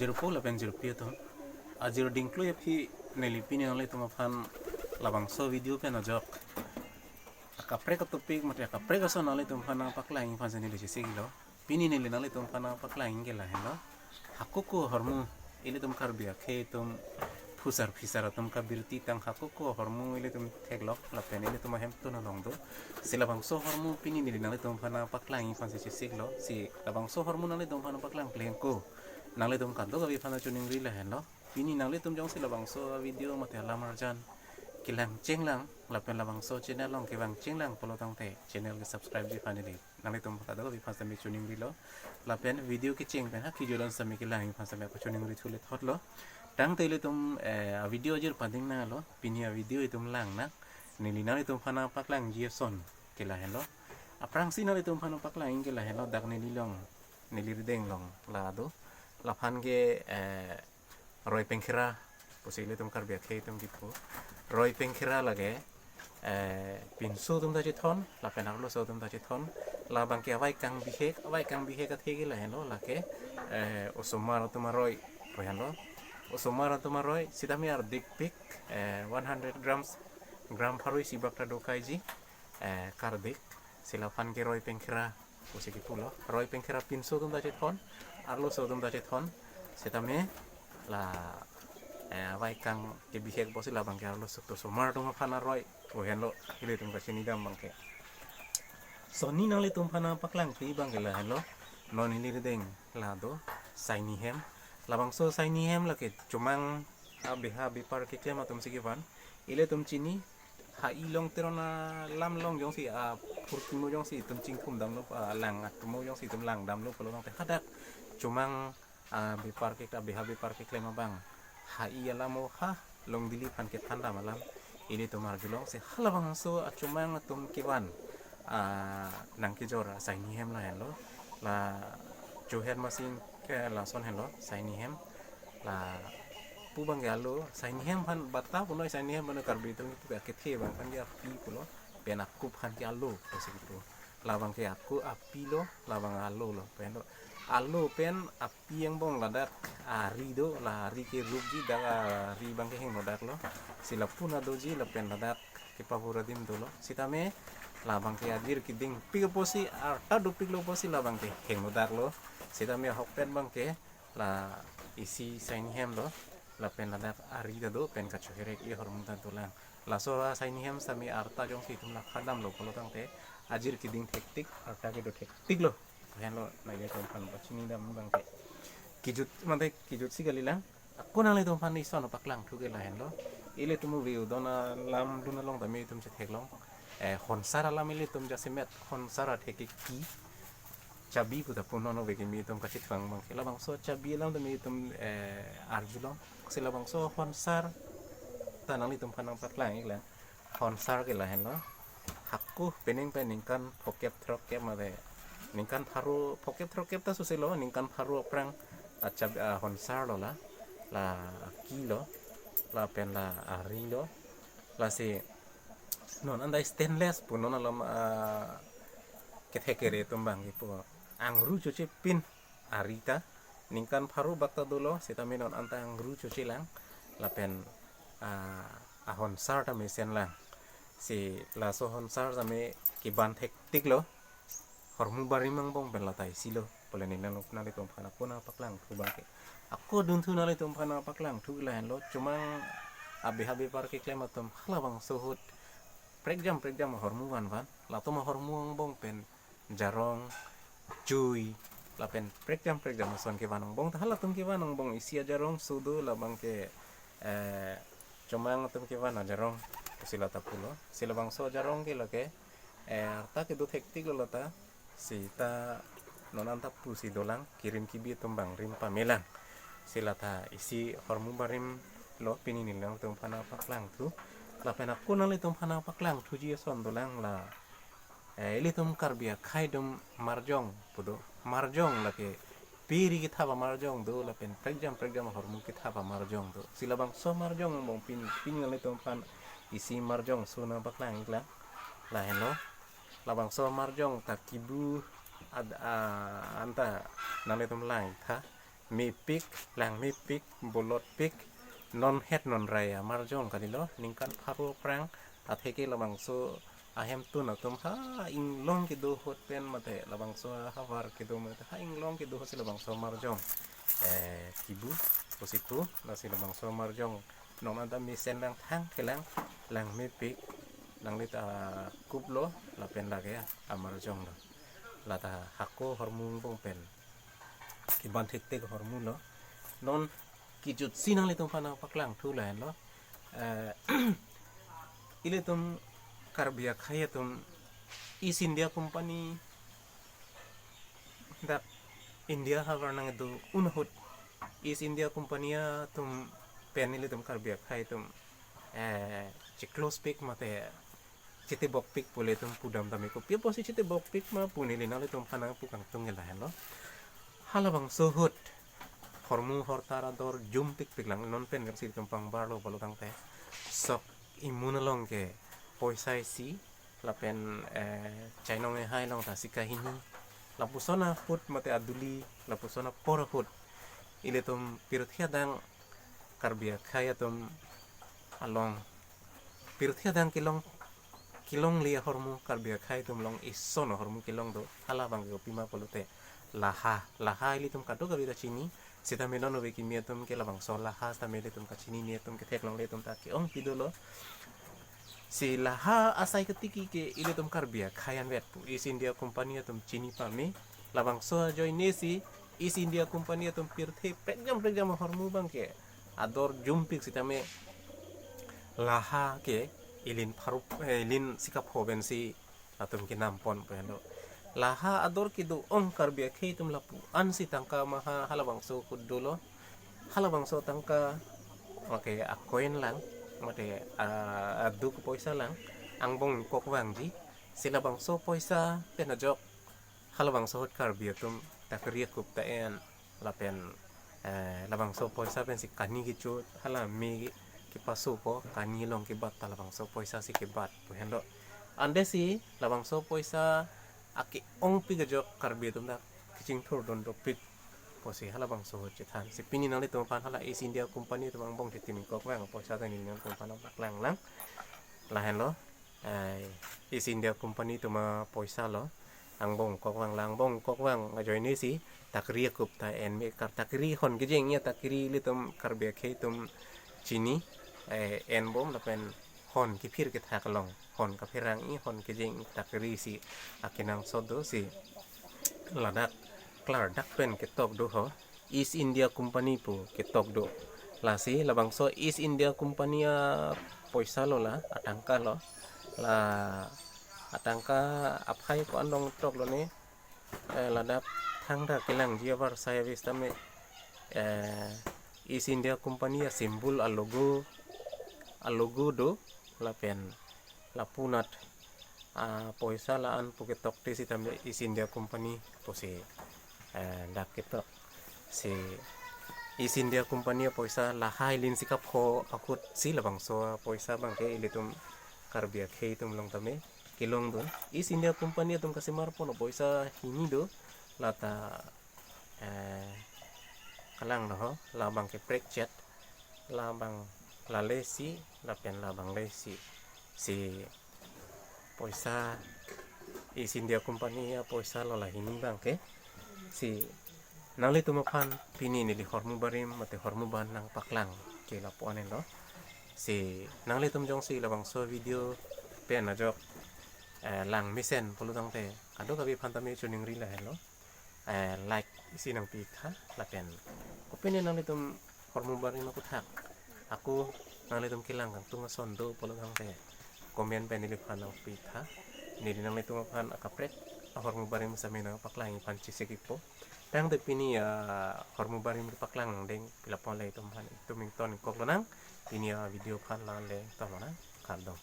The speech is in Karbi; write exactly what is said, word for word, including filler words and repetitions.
Jirpo lapen jirpi atum, ajir dingklui aphi neli pini nanglitum aphan labangso video pen ajok akaprek a-topic mate akaprek ason nanglitum aphan nangpaklangji aphan si neli chesik-iklo. Pini neli nanglitum aphan nangpaklangji ke lahenlo. Hako-ko ahormu, ilitum Karbi akhei atum phusar phisar atum kabirti tang hako-ko ahormu ilitum theklong lapen ilitum ahemtun along do. Si labangso ahormu pini neli nanglitum aphan nangpaklangji aphan si chesik-iklo. Si labangso ahormu nanglitum aphan nangpaklang plengko, nanglitum kadokave aphan kachiningri lahenlo. Pini nanglitum jongsi labangso video mate alam arjan kelang chenglang lapen labangso channel along kevang chenglang pulo tangte channel ke subscribe-ji aphan neli nanglitum kadokave aphan sitame chiningrilo. Lapen video kecheng pen ha kejut an sitame kelangji aphan sitame kachiningri thule thotlo. Tangte ilitum, eh, a-video ajir pading nanglo. Pini a-video itum lang nang. Neli nanglitum aphan nangpaklangji ason ke lahenlo. Aphrangsi nanglitum aphan nangpaklangji ke lahenlo, dak neli along, neli rideng along la do. Laphan ke, eh, roi pengkhera pusi ilitum Karbi akhei atum kipu. Roi pengkhera lake, eh, pinso atum ta chethon lapen arloso atum ta chethon. Labang ke avai kangbihek, avai kangbihek athe ke lahenlo, lake, eh, osomar atum aroi, lahenlo. Osomar atum aroi sitame ardikpik, eh, one hundred grams, gram pharo isi bak ta dokaiji, eh, kardik. Si laphan ke roi pengkhera pusi kipulo. Roi pengkhera pinso atum ta chethon, arloso atum ta chethon. Sitame la, eh, avai kang kebihek pusi labang ke arloso atum, osomar atum aphan aroi, lahenlo, ilitum kachinidam abang ke. Sonni nanglitum aphan nangpaklangpi abang ke lahenlo. Non neli rideng la do saini hem. Labangso saini hem lake chomang abeha bepar keklem atum si kevan. Ilitum chini, ha-i along Teron alam along jongsi, ah, phurkimo jongsi itum chingthum damlo, ah, lang atomo jongsi itum lang damlo pulo tangte hadak chomang, ah, bepar kekle-, abeha bepar keklem abang ha-i alam o ha Longdili aphan kethan dam alam ilitum arjulong. Si halabangso achomang atum kevan, ah, nangkejor saini hem lahenlo. La choher masing ke lason henlo saini hem. Lapu abang ke alo, saini hem aphan bata punoi, saini hem aphan Karbi atum kipu akethe abang aphan ke api pulo, pen akup aphan ke alo pusi kipu. Labang ke aku api lo, labang alo lo, pen lo. Alo pen api angbong ladak ari do, la ari kerupji, dak ari abang ke hingno dak lo. Si lapu na doji lapen ladak kepavur adim dolo. Sitame labang ke ajir kedingpik apotsi, arta dopiklo apotsi labang ke hingno dak lo. Sitame ahokpet abang ke la isi saini hem lo, lapen ladak ari ta do pen kachoherek-i ahormu ta dolang. Laso asaini hem sitame arta jongsi itum lakha damlo pulo tangte ajir keding thektik, arta kedo thektik lo. Lahenlo, nanglitum aphan pachinidam abang ke. Kejut, mate kejut si kalilang. Ako nanglitum aphan ison paklangthu ke lahenlo. Ilitum video dona lam dun along tame itum chetheklong. Eh, honsar alam ilitum jasemet, honsar athe ke ki chabi puta punon ove kimi itum kachithang abang ke. Labangso chabi alam tame itum, eh, arjulong. Si labangso honsar ta nanglitum aphan nangpaklang-iklang. Honsar ke lahenlo. Hako pening pen ningkan phokep throkkep mate ningkan pharo, phokep throkkep ta soselo, ningkan pharo aphrang achab-, ah, honsar lo la. La ki lo. Lapen la ari lo. Lasi non anta stainless pu non alam, ah, kethek kere atum abang kipu. Angru choche pin ari ta ningkan pharo bak ta dolo, sitame non anta angru chochelang, lapen, ah, ahonsar ta mesenlang. Si laso honsar tame keban thektik lo. Hormu barim angbong pen lata isi lo. Pule neli nang, nanglitum aphan ako nangpaklangthu abang ke. Ako dunthu nanglitum aphan nangpaklangthu lahenlo. Chomang abeha bepar keklem atum halabangso ahut prekjam prekjam ahormu vanvan. Latum ahormu angbong pen jarong, jui, lapen prekjam prekjam ason kevan angbong ta halatum kevan angbong isi ajarong so do, labang ke, eh, chomang atum kevan ajarong pusi lata pulo. Si labangso ajarong ke lake, eh, arta kedo thektik lo lata. Sita non anta pusi dolang, kirim kibi atum abang rim pamelang. Si lata isi hormu barim lo, pini neli nanglitum aphan nangpaklangthu. Lapen ako nanglitum aphan nangpaklangthuji ason dolang la, eh, ilitum Karbi akhei atum marjong pu do. Marjong lake piri kethap amarjong do, lapen prekjam prekjam ahormu kethap amarjong do. Si labangso marjong angbong pin, pini nanglitum aphan isi marjong so nangpaklang-iklang. Lahenlo. Labangso marjong ta kibu ad-, ah, anta nanglitum lang-iktha. mepik, lang mepik, bolot pik, non het non rai amarjong kalilo, ningkan pharo aphrang atheke labangso ahemtun atum ha inglong kedo ahut pen mate labangso ahavar kedo mate ha inglong kedo ahut si labangso amarjong, eh, kibu, pusi pu, lasi labangso amarjong non anta mesen lang thang kelang, lang mepik, nangli ta kuplo, lapen lake amarjong lo. Lata hako ahormu angbong pen keban thekthek ahormu lo. Non kejutsi nanglitum aphan nangpaklangthu lahenlo. Eh, ilitum Karbi akhei atum East India Company dak India ahavar nangdo-un ahut East India Company atum pen ilitum Karbi akhei atum, eh, checlose pik mate chetebok pik pu ilitum pudam tame, kopi apotsi chetebok pik ma pu neli nanglitum aphan nangpu kangtung ke lahenlo. Halabangso ahut ahormu ahortar ador jum pikpik lang, non pen jongsi itum pangbarlo pulo tangte sok imun along ke poisa isi lapen, eh, chainong ehai along ta sika hini, lapuson ahut mate aduli, lapuson apor ahut ilitum pirthe adang Karbi akhei atum along, pirthe adang kelong, kelongle ahormu, Karbi akhei atum along ison ahormu kelong do. Halabang ke kopi ma pulote laha, laha ilitum kadokave ta chini. Sitame non ove kimi atum ke labangso laha sitame ilitum kachinine atum ke theklongle atum ta ke-ong pidolo. Si laha asai ketiki ke ilitum Karbi akhei anvet pu East India Company atum chini pame. Labangso ajoine si East India Company atum pirthe prekjam prekjam ahormu abang ke ador jum pik sitame laha ke ilin pharo, eh, ilin sika pho pensi atum kenam pon pu henlo. Laha ador kedo-ong Karbi akhei atum lapu-an si tangka maha halabangso ahut dolo. Halabangso tangka mate a-coin lang, mate, ah, aduk poisa lang, angbong kok vangji. Si labangso poisa pen ajok halabangso ahut Karbi atum takri akup ta en, lapen, eh, labangso poisa pensi kani kecho, hala me kepasupo, kani along kebat ta labangso poisa si kebat pu henlo. Ante si labangso poisa ake-ong pik ajok Karbi atum ta kachingthurdun dopik pusi halabangso ahut chethan. Si pini nanglitum aphan hala East India Company atum angbong chitim ingkok vang apoisa ta neli nanglitum aphan nangpaklang lang. Lahenlo, eh, East India Company atum apoisa lo. Angbong kok vang lang, angbong kok vang ajoine si takri akup ta en me kar takri hon kejeng ya takri ilitum Karbi akhei atum chini, eh, en bom lapen hon kephir kethak along, hon kapherang-i, hon kejeng-i takri si akenangsot do si ladak klardak pen ketok do ho, East India Company pu ketok do. Lasi labangso East India Company apoisa lo la, atangka lo. La atangka aphai ko-an dong tok lo ne, eh, ladak thangta kelangji avarsai avis tame, eh, East India Company asymbol alogo, alogo do lapen lapunat, ah, poisa la-an pu ketok te sitame East India Company pusi, eh, dak ketok. Si East India Company apoisa lahai lin sika pho ahut si labangso apoisa abang ke ilitum Karbi akhei atum along tame kelongdun. East India Company atum kasimar pon apoisa hini do, lata, eh, kalang do ho, labang ke prekchet, labang lale si, lapen labang le si. Si poisa East India Company apoisa lo la hini abang ke. Si nanglitum aphan pini neli hormu barim mate hormu ban nangpaklang ke lapu-an lo. Si nanglitum jongsi labangso video pen ajok, eh, lang mesen pulo tangte kadokave aphan tame choningri lahenlo. Eh, like isi nangpi tha lapen kopine nanglitum hormu barim akuthak ako nanglitum kelang kangtung ason do pulo tangte comment pen neliphan nangpi tha. Neli nanglitum aphan akaprek ahormu barim same nangpaklang iphan chesik-ikpo. Tangte pini ahormu barim paklang deng pila pon le itum aphan itum ington ingkok lonang. Pini avideo aphan la-an le ington lonang. Kardom.